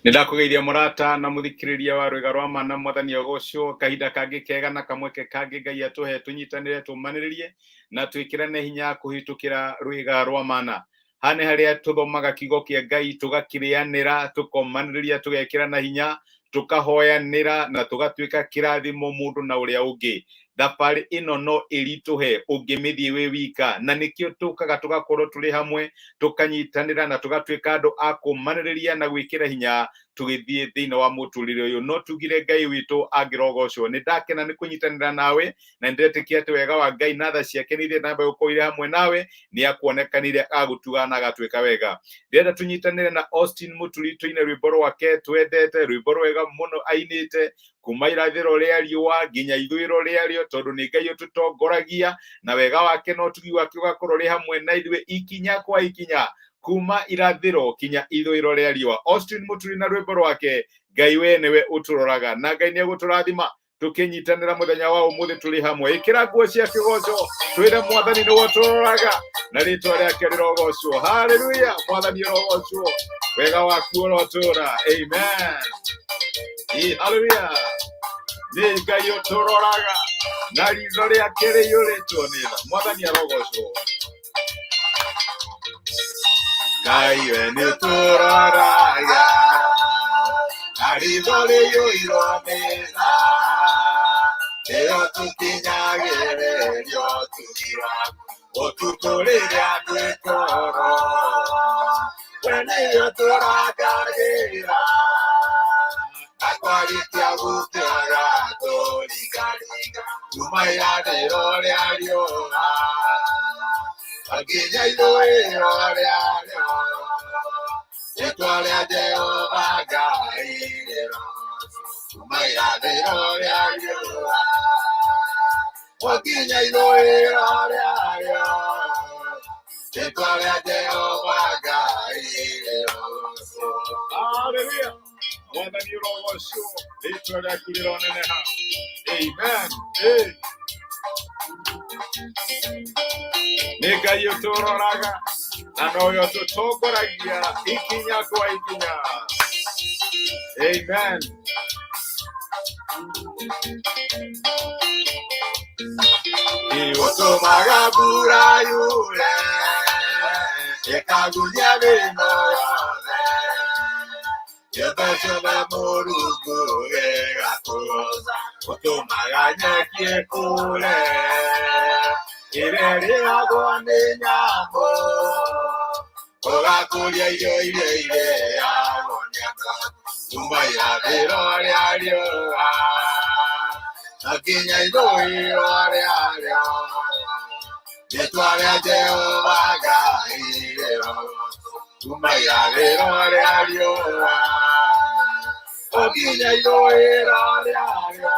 Nĩ ndakũgeithia mũrata na mũthikĩrĩria wa rwĩga rwa ma na mwathani agocwo. Kahinda kangĩ kega na kamweke kangĩ Ngai atũhe tũnyitanĩre, tũmanĩrĩrie na twĩkĩrane hinya kũhĩtũkĩra rwĩga rwa mana. Haha nĩ harĩa tũthomaga kiugo kĩa Ngai, tũgakĩrĩanĩra, tũkomanĩrĩria, tũgekĩrana hinya, tũkahoyanĩra na tũgatuĩka kĩrathimo mũndũ na ũrĩa ũngĩ. Thabarĩ ĩno no ĩritũhe ũngĩmĩthiĩ wĩ wika, na nĩkĩo tũkaga tũgakorwo tũrĩ hamwe, tũkanyitanĩra na tũgatuĩka andũ a kũmanĩrĩria na gwĩkĩra hinya tũgĩthiĩ thĩinĩ wa mũtũrĩre ũyũ. No tugire Ngai witũ angĩrogocwo. Nĩ ndakena nĩ kũnyitanĩra nawe na nĩndetĩkia atĩ wega wa Ngai na tha ciake nĩ ithiĩte na mbere gũkorwo irĩ hamwe nawe. Nĩ akuonekanire agũtuga na agatuĩka wega. Ndĩrenda tũnyitanĩre na Austin Mũturi tũine rwĩmbo rwake twendete, rwĩmbo rwega mũno ainĩte kuma irathĩro rĩa riũa nginya ithũĩro rĩarĩo, tondũ nĩ Ngai ũtũtongoragia na wega wake na ũtugi wake ũgakorwo ũrĩ hamwe na ithuĩ ikinya kwa ikinya kuma irathĩro kinya ithũĩro rĩa riũa. Austin Mũturi na rwĩmbo rwake Ngai we nĩwe ũtũroraga, na Ngai nĩ egũtũrathima tũkĩnyitanĩra mũthenya wa ũmũthĩ tũrĩ hamwe. Ĩkĩra nguo cia kĩgoco, twĩre mwathani nĩwe ũtũroraga na rĩtwa rĩake rĩrogocwo. Haleluya, mwathani ũrogocwo, wega waku ũrotũra. Amen. Haleluya, nĩ Ngai ũtũroraga na ritho rĩake rĩiyũrĩtwo nĩ tha. Mwathani arogocwo. Ngai we nĩ ũtũroraga na ritho rĩiyũirwo nĩ tha, ĩyo tũkinyagĩrĩrio ũtugi waku ũtukũ rĩrĩa twĩ toro. We nĩwe ũtũrangagĩra na kwarĩkia gũkĩaga tũringaringa kuma irathĩro rĩa riũa nginya ithũĩro rĩarĩo. Rĩtwa rĩa Jehova Ngai rĩroocwo kuma irathĩro rĩa riũa nginya ithũĩro rĩarĩo. Rĩtwa rĩa Jehova Ngai rĩroocwo. Haleluya, mwathani ũrogocwo, rĩtwa rĩaku rĩroneneha. Amen. Hey. Nĩ Ngai ũtũroraga na nowe ũtũtongoragia ikinya kwa ikinya. Amen. Ũtũmaga mbura yure ĩkagunyia mĩrimũ yothe. Kĩũmbe ciothe Mũrungu gĩgakũgoca, ũtũmaga nyeki ĩkũre ĩrĩa ĩrĩagwo nĩ nyamũ, ũgakũria irio iria irĩagwo nĩ andũ kuma irathĩro rĩa riũa na nginya ithũĩro rĩarĩo. Rĩtwa rĩa Jehova Ngai rĩrogoocwo kuma irathĩro rĩa riũa o nginya ithũĩro rĩarĩo.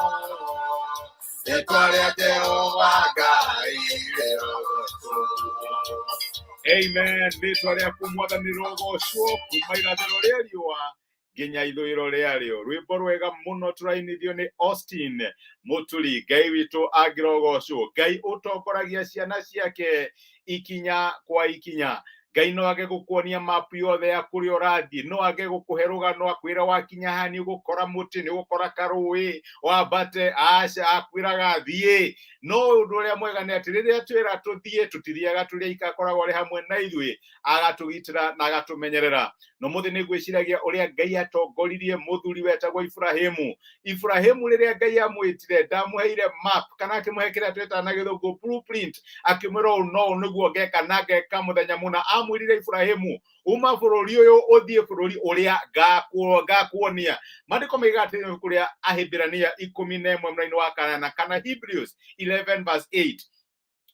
Rĩtwa rĩa Jehova Ngai rĩrogoocwo. Amen. Rĩtwa rĩaku mwathani rĩrogocwo kuma irathĩro rĩa riũa nginya ithũĩro rĩarĩo. Rwĩmbo rwega mũno tũrainithio nĩ Austin Mũturi. Ngai witũ angĩrogocwo. Ngai ũtongoragia ciana ciake ikinya kwa ikinya. Ngai no age gũkuonia mapu yothe ya kũrĩa ũrathiĩ, no age gũkũhe rũgano akwĩra wakinya haha nĩ ũgũkora mũtĩ, nĩ ũgũkora karũĩ, wambate, aca, akwĩraga thiĩ. No ũndũ ũrĩa mwega nĩ atĩ rĩrĩa twĩra tũthiĩ, tũtithiaga tũrĩ aika, akoragwo arĩ hamwe na ithuĩ, agatũgitĩra na agatũmenyerera. No mũthĩ nĩ ngwĩciragia ũrĩa Ngai atongoririe mũthuri wetagwo Iburahĩmu. Iburahĩmu rĩrĩa Ngai amwĩtire ndamũheire map kana akĩmũhe kĩrĩa twĩtaga na gĩthũngũ blueprint, akĩmwĩra ũũ no ũũ nĩguo ngeka na ngeka mũthenya mũna. Amwĩrire Iburahĩmu, uma bũrũri ũyũ ũthiĩ bũrũri ũrĩa ngakuonia. Maandĩko moigaga atĩ ibuku rĩa Ahibirania 11 mũraini wa kanana kana Hebrews 11 verse 8.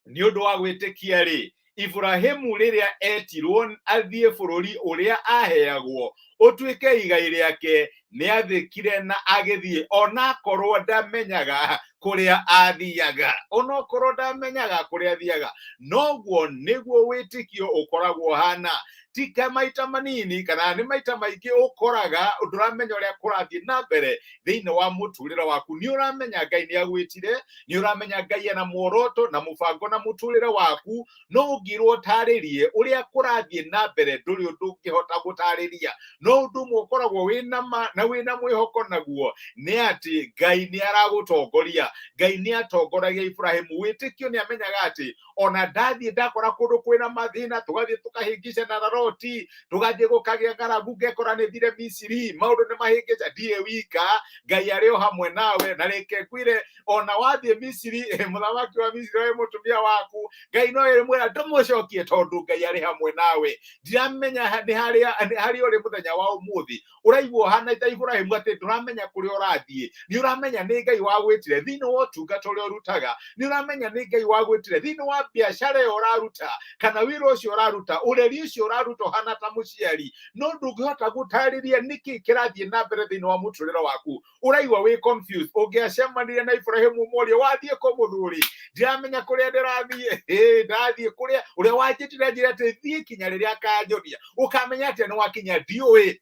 Nĩ ũndũ wa gwĩtĩkia rĩ, Iburahĩmu rĩrĩa etirwo athiĩ bũrũri ũrĩa aheagwo ũtuĩke igai rĩake, nĩ athĩkire na agĩthiĩ, onakorwo ndamenyaga kũrĩa athiaga. Onokorwo ndamenyaga kũrĩa athiaga. Noguo nĩguo wĩtĩkio ũkoragwo ũhana. Tika maita manini kana nĩ maita maingĩ ũkoraga ndũramenya ũrĩa kũrathiĩ na mbere thĩinĩ wa mũtũrĩre waku. Nĩ ũramenya Ngai nĩ agwĩtire, nĩ ũramenya Ngai ena muoroto na mũbango na mũtũrĩre waku, no ũngĩrwo ũtarĩrie ũrĩa kũrathiĩ na mbere ndũrĩ ũndũ ũngĩhota gũtarĩria. No ũndũ ũmwe ũkoragwo wĩna ma na wĩna mwĩhoko naguo nĩ atĩ Ngai nĩ aragũtongoria. Ngai nĩ atongoragia Ibrahimu. Wĩtĩkio nĩ amenyaga atĩ ona ndathiĩ ndakora kũndũ kwĩna mathĩna, tũgathiĩ tũkahĩngĩcana na Loti, tũgathiĩ gũkagĩa ng'aragu, ngekora nĩ thire Misiri, maũndũ nĩ mahĩngĩca, ndirĩ wika, Ngai arĩ o hamwe nawe. Na reke ngwĩre, ona wathiĩ Misiri, mũthamaki wa Misiri we mũtumia waku, Ngai no ĩmwĩra ndũmũcokie tondũ Ngai arĩ hamwe nawe. Ndiramenya nĩ harĩa nĩ harĩa ũrĩ mũthenya wa ũmũthĩ, ũraigua ũhana ta Ibrahimu atĩ ndũramenya kũrĩa ũrathiĩ. Nĩ ũramenya nĩ Ngai wagwĩtire thĩinĩ wa ũtungata ũrĩa ũrutaga, nĩ ũramenya nĩ Ngai wagwĩtire thĩinĩ wa biacara ĩyo ũraruta, kana wĩra ũcio ũraruta, ũreri ũcio ũraruta ũhana ta mũciari, no ndũngĩhota gũtarĩria nĩkĩ kĩrathiĩ na mbere thĩinĩ wa mũtũrĩre waku. Ũraigua wĩ confused. Ũngĩacemanirie na Ibrahimu ũmũrie wathiĩ kũ mũthuri, ndiramenya kũrĩa ndĩrathiĩ, ĩ ndathiĩ kũrĩa ũrĩa wanjĩtire njĩra atĩ thiĩ kinya rĩrĩa akanjonia, ũkamenya atĩa nĩ wakinya? Ndiũĩ.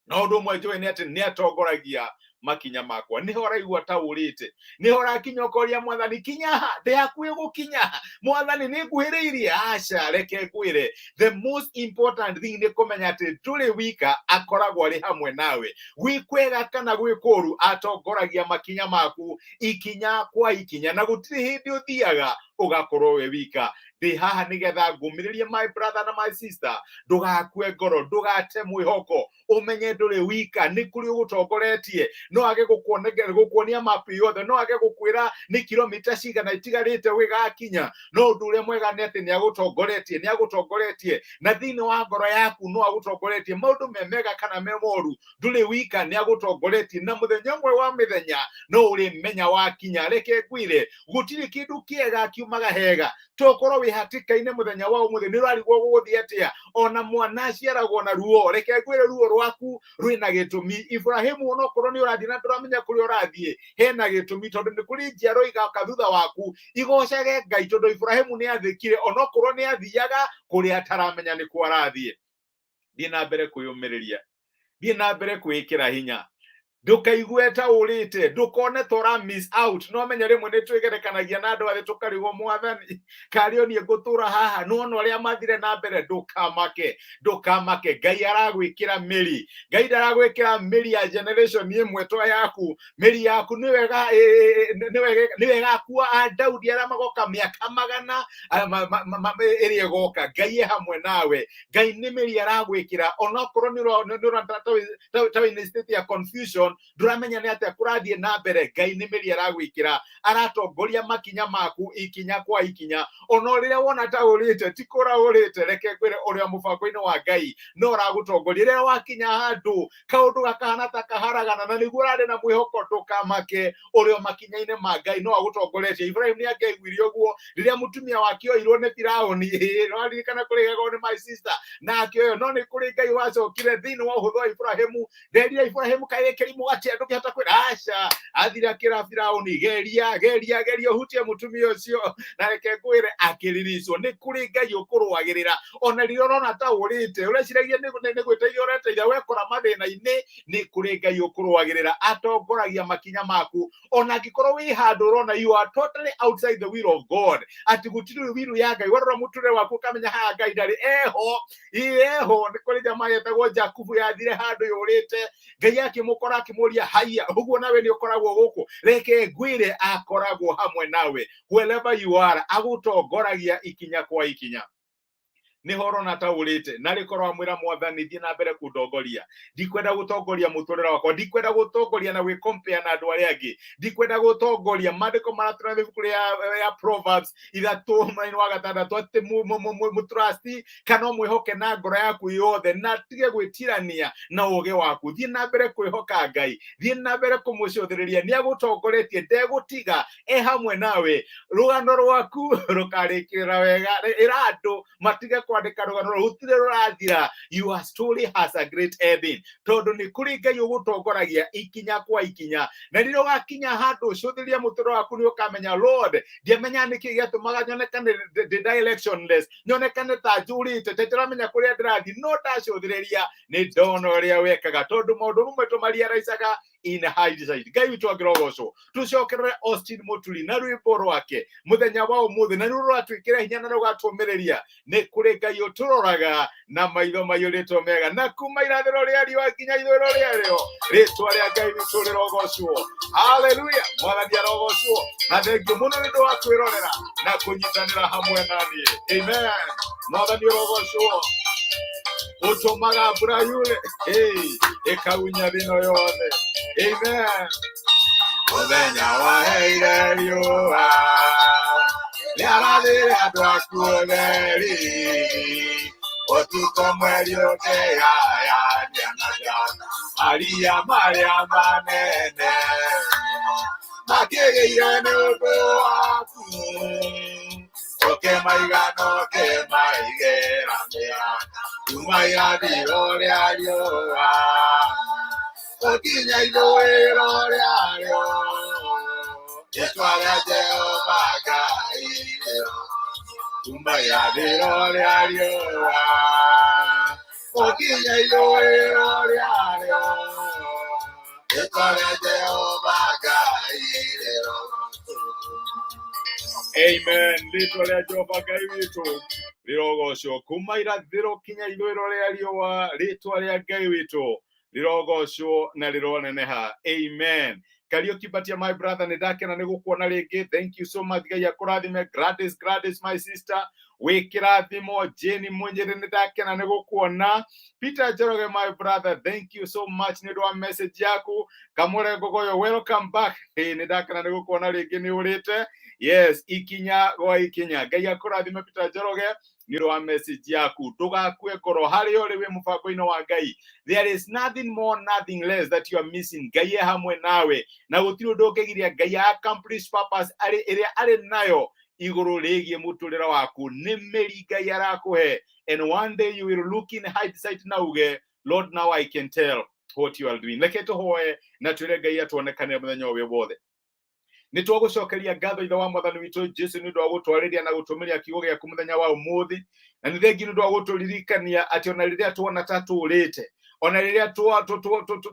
Na ũndũ ũmwe njũĩ nĩ atĩ nĩ atongoragia makinya makwa. Nĩho ũraigua ta ũrĩte, nĩho ũrakinya ũkoria Mwathani, kinya ha, ndĩ hakuhĩ gũkinya, Mwathani nĩ nguhĩrĩirie. Aca, reke ngwĩre, the most important thing nĩ kũmenya atĩ ndũrĩ wika, akoragwo arĩ hamwe nawe. Gwĩ kwega kana gwĩ kũru, atongoragia makinya maku ikinya kwa ikinya, na gũtirĩ hĩndĩ ũthiaga ũgakorwo wĩ wika. Ndĩ haha nĩgetha ngũmĩrĩrie, my brother na my sister, ndũgakue ngoro, ndũgate mwĩhoko, ũmenye ndũrĩ wika, nĩ kũrĩ ũgũtongoretie. No age gũkuonia mapu yothe, no age gũkwĩra nĩ kilomita cigana itigarĩte ũgĩgakinya, no ũndũ ũrĩa mwega nĩ atĩ nĩ agũtongoretie, nĩ agũtongoretie, na thĩinĩ wa ngoro yaku no agũtongoretie. Maũndũ me mega kana me moru, ndũrĩ wika, nĩ agũtongoretie, na mũthenya ũmwe wa mĩthenya no ũrĩmenya wakinya. Reke ngwĩre, gũtirĩ kĩndũ kĩega kiumaga hega. Tokorwo wĩ hatĩka-inĩ mũthenya wa ũmũthĩ, nĩ ũrarigwo gũgũthiĩ atĩa. Ona mwana aciaragwo na ruo. Reke ngwĩre, ruo rwaku rwĩna gĩtũmi. Ibrahimu, onokorwo nĩ ũrathiĩ na ndũramenya kũrĩa ũrathiĩ, hena gĩtũmi, tondũ nĩ kũrĩ njiaro igaka thutha waku igocage Ngai, tondũ Ibrahimu nĩ athĩkire onokorwo nĩ athiaga kũrĩa ataramenya nĩ kũ arathiĩ. Thiĩ na mbere kwĩyũmĩrĩria, thiĩ na mbere kwĩĩkĩra hinya, ndũkaigue ta ũrĩte, ndũkone ta ũra miss out. No menye rĩmwe nĩ twĩgerekanagia na andũ arĩa tũkarigwo, Mwathani, karĩ o niĩ ngũtũra haha, nĩwona ũrĩa mathire na mbere. Ndũkamake, ndũkamake, Ngai aragwĩkĩra mĩri. Ngai ndaragwĩkĩra mĩri ya generation ĩmwe to yaku. Mĩri yaku nĩwe ĩgakua a Daudi arĩa magoka mĩaka magana ĩrĩa ĩgoka. Ngai e hamwe nawe. Ngai nĩ mĩri aragwĩkĩra, onokorwo nĩ ũrona ta wĩna state ya confusion, ndũramenya nĩ atĩa kũrathiĩ na mbere, Ngai nĩ mĩri aragwĩkĩra, aratongoria makinya maku ikinya kwa ikinya. Ona rĩrĩa wona ta ũrĩte, ti kũra ũrĩte. Reke ngwĩre, ũrĩa mũbango-inĩ wa Ngai no ũragũtongoria. Rĩrĩa wakinya handũ kaũndũ gakahana ta kaharagana na nĩguo ũrarĩ na mwĩhoko, ndũkamake, ũrĩ o makinya-inĩ ma Ngai, no agũtongoretie. Ibrahim nĩ angĩaiguire ũguo rĩrĩa mũtumia wake oirwo nĩ Firaũni. Nĩwaririkana kũrĩgagwo nĩ my sister na akĩoyo, no nĩ kũrĩ Ngai wacokire thĩinĩ wa ũhũthũ wa Ibrahimu. Nderire Ibrahimu, kaĩ kĩrimũ atĩa, ndũngĩhota kwĩra aca. Athire akĩra Firaũni, geria, geria, geria ũhutie mũtumia ũcio, na reke ngwĩre, akĩriricwo. Nĩ kũrĩ Ngai ũkũrũagĩrĩra ona rĩrĩa ũrona ta ũrĩte, ũreciragia nĩ gwĩteithia ũreteithia, wekora mathĩna-inĩ. Nĩ kũrĩ Ngai ũkũrũagĩrĩra, atongoragia makinya maku ona angĩkorwo wĩ handũ ũrona you are totally outside the will of God, atĩ gũtirĩ will ya Ngai. Warora mũtũrĩre waku ũkamenya haha Ngai ndarĩ eho, eho. Nĩ kũrĩ jamaa yetagwo Jakubu yathire handũ yũrĩte, Ngai akĩmũkora akĩmũria, haiya, ũguo nawe nĩ ũkoragwo gũkũ? Reke ngwĩre, akoragwo hamwe nawe wherever you are, agũtongoragia ikinya kwa ikinya. Nĩho ũrona ta ũrĩte, na rĩkorwo amwĩra Mwathani, thiĩ na mbere kũndongoria, ndikwenda gũtongoria mũtũrĩre wakwa, ndikwenda gũtongoria na gwĩcompare na andũ arĩa angĩ, ndikwenda gũtongoria. Maandĩko maratũra ibuku rĩa ya Proverbs 3 mwena wa 6 atĩ mũtrust kana ũmwĩhoke na ngoro yaku yothe, na tige gwĩtirania na ũũgĩ waku. Thiĩ na mbere kwĩhoka Ngai, thiĩ na mbere kũmũcũthĩrĩria, nĩ agũtongoretie, ndegũtiga, e hamwe nawe. Rũgano rwaku rũkarĩkĩrĩra wega. Ĩra andũ matige. Kwandĩka rũgano rũtire rũrathira. Your story has a great ending, tondũ nĩ kũrĩ Ngai ũgũtongoragia ikinya kwa ikinya, na rĩrĩa ũgakinya handũ ũcũthĩrĩrie mũtũrĩre waku, nĩ ũkamenya, "Lord, ndiamenya nĩkĩ gĩatũmaga nyonekane ndĩ directionless, nyonekane ta njũrĩte, ta itaramenya kũrĩa ndĩrathiĩ, no ndacũthĩrĩria nĩ ndona ũrĩa wekaga," tondũ maũndũ mamwe tũmariaraicaga in hindsight. Ngai witũ angĩrogocwo. Tũcokerere Austin Muturi na rwĩmbo rwake mũthenya wa ũmũthĩ, na nĩ rũratwĩkĩra hinya na rũgatũmĩrĩria. Nĩ kũrĩ Ngai ũtũroraga na maitho maiyũrĩtwo mega, na kuma irathĩro rĩa riũa nginya ithũĩro rĩarĩo, rĩtwa rĩa Ngai witũ rĩrogocwo. Haleluya, Mwathani arogocwo. Na thengiũ mũno nĩ ũndũ wa kwĩrorera na kũnyitanĩra hamwe na niĩ. Amen, Mwathani ũrogocwo. Ũtũmaga mbura yure, hey, ĩkaunya thĩno yothe. Amen. Mũthenya waheire riũa rĩarathĩre andũ aku ũtheri, ũtukũ mweri ũkĩgayania na njata, maria marĩa manene makĩgĩire nĩ ũndũ waku, ũkĩmaiga na ũkĩmaigĩra mĩhaka, kuma irathĩro rĩa riũa gũkinya ithũĩro rĩarĩo, rĩtwa rĩa Jehova Ngai, kuma irathĩro rĩa riũa gũkinya ithũĩro rĩarĩo, rĩtwa rĩa Jehova Ngai. Amen, rĩtwa rĩa Jehova Ngai witũ rĩrogocwo. Kuma irathĩro kinya ithũĩro rĩa riũa, rĩtwa rĩa Ngai witũ rĩrogocwo na rĩroneneha. Amen. Kariuki Batia, my brother, nĩ ndakena nĩ gũkuona rĩngĩ. Thank you so much, Ngai akũrathime. Gladys, Gladys, my sister, wĩ kĩrathimo. Jane Munyĩrĩ, nĩ ndakena nĩ gũkuona. Peter Njoroge, my brother, thank you so much nĩ ũndũ wa message yaku. Kamũre Ngogoyo, welcome back. Hey, nĩ ndakena nĩ gũkuona rĩngĩ, nĩ ũrĩte. Yes, ikinya gwa ikinya. Ngai akũrathime, Peter Njoroge, nĩ ũndũ wa message yaku. Ndũgakue ngoro harĩa ũrĩ, wĩ mũbango-inĩ wa Ngai. There is nothing more, nothing less that you are missing. Ngai e hamwe nawe, na gũtirĩ ũndũ ũngĩgiria Ngai accomplish purpose arĩ ĩrĩa arĩ nayo igũrũ rĩgiĩ mũtũrĩre waku. Nĩ mĩri Ngai arakũhe, and one day you will look in hindsight na uge, "Lord, now I can tell what you are doing." Reke tũhoe na twĩre Ngai atuonekanĩre mũthenya ũyũ wothe. Nĩ twagũcokeria ngatho, Ithe wa Mwathani witũ Jesu, nĩ ũndũ wa gũtwarĩria na gũtũmĩria kiugo gĩaku mũthenya wa ũmũthĩ, na nĩ thengi nĩ ũndũ wa gũtũririkania atĩ ona rĩrĩa tuona ta tũrĩte, ona rĩrĩa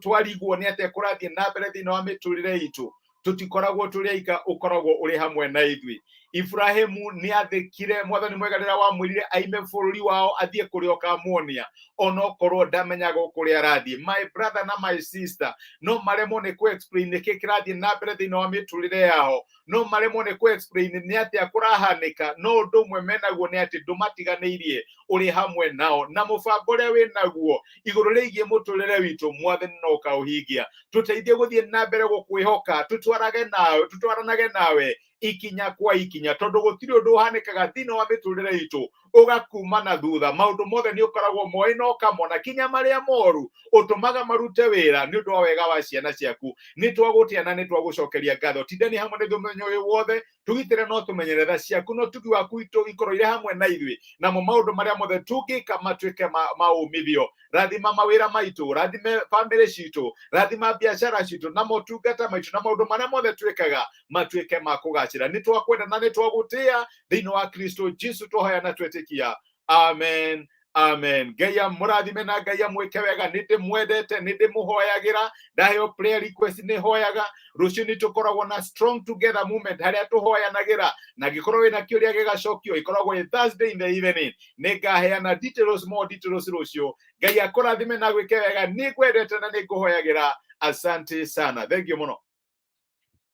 twarigwo nĩ atĩa kũrathiĩ na mbere thĩinĩ wa mĩtũrĩre itũ, tũtikoragwo tũrĩ aika, ũkoragwo ũrĩ hamwe na ithuĩ. Ibrahimu nĩ athĩkire, Mwathani mwega, rĩrĩa wamwĩrire aime bũrũri wao athiĩ kũrĩa ũkamuonia, onokorwo ndamenyaga kũrĩa arathiĩ. My brother na my sister, no maremwo nĩ kũ explain nĩkĩ kĩrathiĩ na mbere thĩinĩ wa mĩtũrĩre yao, no maremwo nĩ kũ explain nĩ atĩa kũrahanĩka, no ũndũ ũmwe menaguo nĩ atĩ ndũmatiganĩirie, ũrĩ hamwe nao, na mũbango ũrĩa wĩ naguo igũrũ rĩgiĩ mũtũrĩre witũ, Mwathani, no ũkaũhingia. Tũteithie gũthiĩ na mbere gũkwĩhoka, tũtwarage nawe, tũtwaranage nawe ikinya kwa ikinya, tondũ gũtirĩ ũndũ ũhanĩkaga thĩinĩ wa mĩtũrĩre itũ ũgakuma na thutha. Maũndũ mothe nĩ ũkoragwo moĩ na ũkamona, kinya marĩa moru ũtũmaga marute wĩra nĩ ũndũ wa wega wa ciana ciaku. Nĩ twagũtĩa na nĩ twagũcokeria ngatho. Tindani hamwe na ithuĩ mũthenya ũyũ wothe, tũgitĩre no tũmenyere tha ciaku no tugi waku itũ ikorwo irĩ hamwe na ithuĩ, namo maũndũ marĩa mothe tũngĩka matuĩke ma umithio. Rathima mawĩra maitũ, rathime bamĩrĩ citũ, rathima biacara citũ na motungata maitũ, na maũndũ marĩa mothe twĩkaga matuĩke ma kũgacĩra. Nĩ twakwenda na nĩ twagũtĩa. Thĩinĩ wa Kristo Jesu twahoya na twetĩkia, amen, amen. Ngai amũrathime na Ngai amwĩke wega. Nĩ ndĩmwendete, nĩ ndĩmũhoyagĩra. Ndaheo prayer request nĩ hoyaga. Rũciũ nĩ tũkoragwo na Strong Together movement harĩa tũhoyanagĩra, na angĩkorwo wĩna kĩũria gĩgacokio. Ĩkoragwo ĩ Thursday in the evening. Nĩ ngaheana details, more details rũciũ. Ngai akũrathime na gwĩke wega. Nĩ ngwendete na nĩ ngũhoyagĩra. Asante sana, thank you mũno.